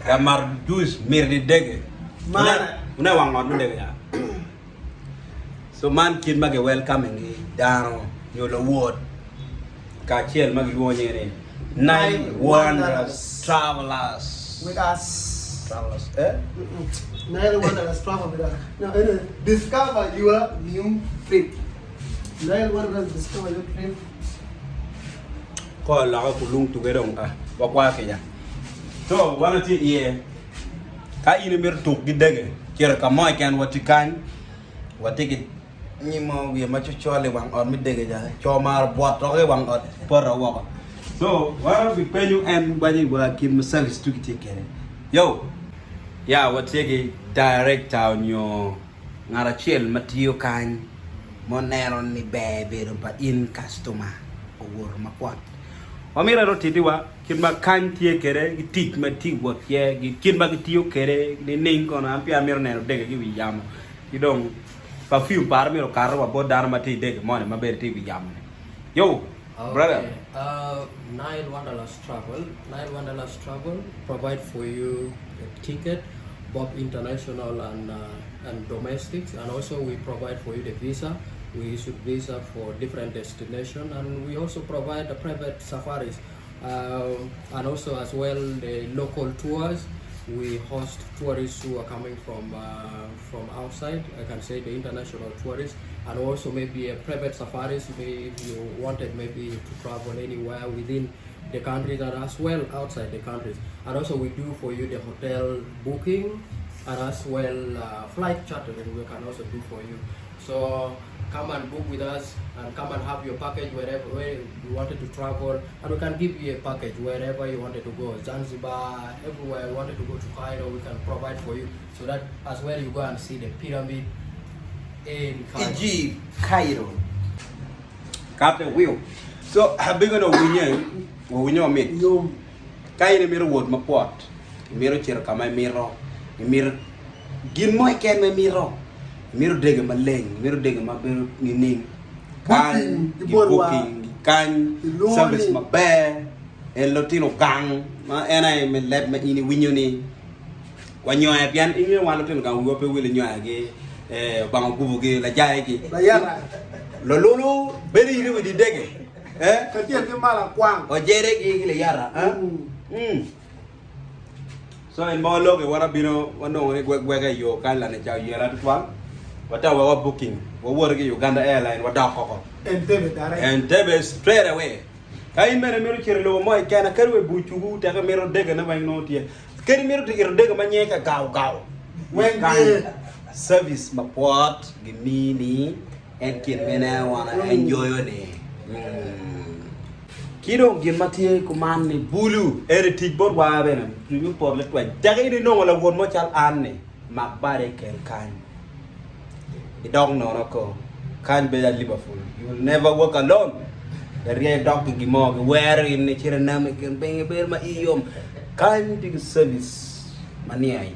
Ya mato juice mit i dege. Mara. Wune wang ot me dege ya. So man kit ma gi welcoming ki dano nyo luwot kacel ma gilwongo nyinge ni Nile Wanderers Travelers. With us. Travelers. Eh? Nile Wanderers Travel with us. No, anyway, discover your new trip. Nile Wanderers discover your trip. Ka olokke kulung tuge dong ah, wakwa kica. So wan watye iye. Ka in imito tuk ki dege, cito ka mo keken watye kany, watye ki nyimo wiye ma cocol i wang ot me dege ca, co maro bwot dok i wang ot poto woko. So wan wabipenyo en waco wa kit ma service tugi tye kwede. Yo, ya watye ki director nyo ngat acel ma tiyo kany ma oneno ni ber bedo pa in customer owoto makwot. Wamito en otitiwa kit ma kany tye kwede ki tic ma tye wot iye ki kit ma gitiyo kwede nining kono an peya amito neno dege ki i wi yamo ki dong perfume paro myero okato wa bot dano ma tye i dege moni ma bene tye i wi yamo ni yo brother. Okay, uh, Nile Wanderlust Travel. Nile Wanderlust Travel provide for you a ticket, both international and uh, and domestics, and also we provide for you the visa. We issue visa for different destination, and we also provide the private safaris, uh, and also as well the local tours. We host tourists who are coming from uh, from outside. I can say the international tourists, and also maybe a private safaris. Maybe if you wanted maybe to travel anywhere within the countries and as well outside the countries. And also we do for you the hotel booking and as well uh, flight chartering we can also do for you. So come and book with us and come and have your package wherever where you wanted to travel and we can give you a package wherever you wanted to go Zanzibar everywhere you wanted to go to Cairo we can provide for you so that as well you go and see the pyramid in Cairo. Egypt, Cairo. Kate wheel. So abigono winye, wawinyo mamit. Yom. Ka in imito wot mapwot, imito cito ka ma imito, imito gin mo keken ma imito, imito dege maleng, imito dege ma bedo nining, kany Booking, ki ibotwa. booking, kany Ilwongo service ni. maber, en lutino gang ma en aye me leb ma in iwinyo ni wanyoya pien ingeyo wan lutino gang wiwa pe wil inyoyagi, eh, Obanga ogubogi, lajayi-gi. Layata. Lululu bedo iri wi didege. Eh? Kacel ki malakwang. Ojere gi ki liyata. Eh? Mm. So en ma waloke wan abino wanongo ni gwek gweka i yo kany lane ca oyela tutwal. Wata wa wa booking. Wawoto ki Uganda Airline wadok koko. Entebbe direct. Entebbe straight away. Ka in bene imito cito i lobo mo keken kadi wa i buc-gu tek imito degene weng nongo tye. Kadi imito ito dege ma nyinge ka gau gau Weng kany tye. service mapwot gimini. En kit mene wan enjoyo ni. Ki dong gin ma tye kuman ni bulu eni tic bot wa bene tic me poto litwec tek in inongo lawot mo cal an ni mak bade ikel kany idok nono ko kany bedo a Liverpool you will never walk alone larye idok ki gin mo giwero in ni cito inam i kin piny ibedo ma ii yom kany tye ki service ma niang.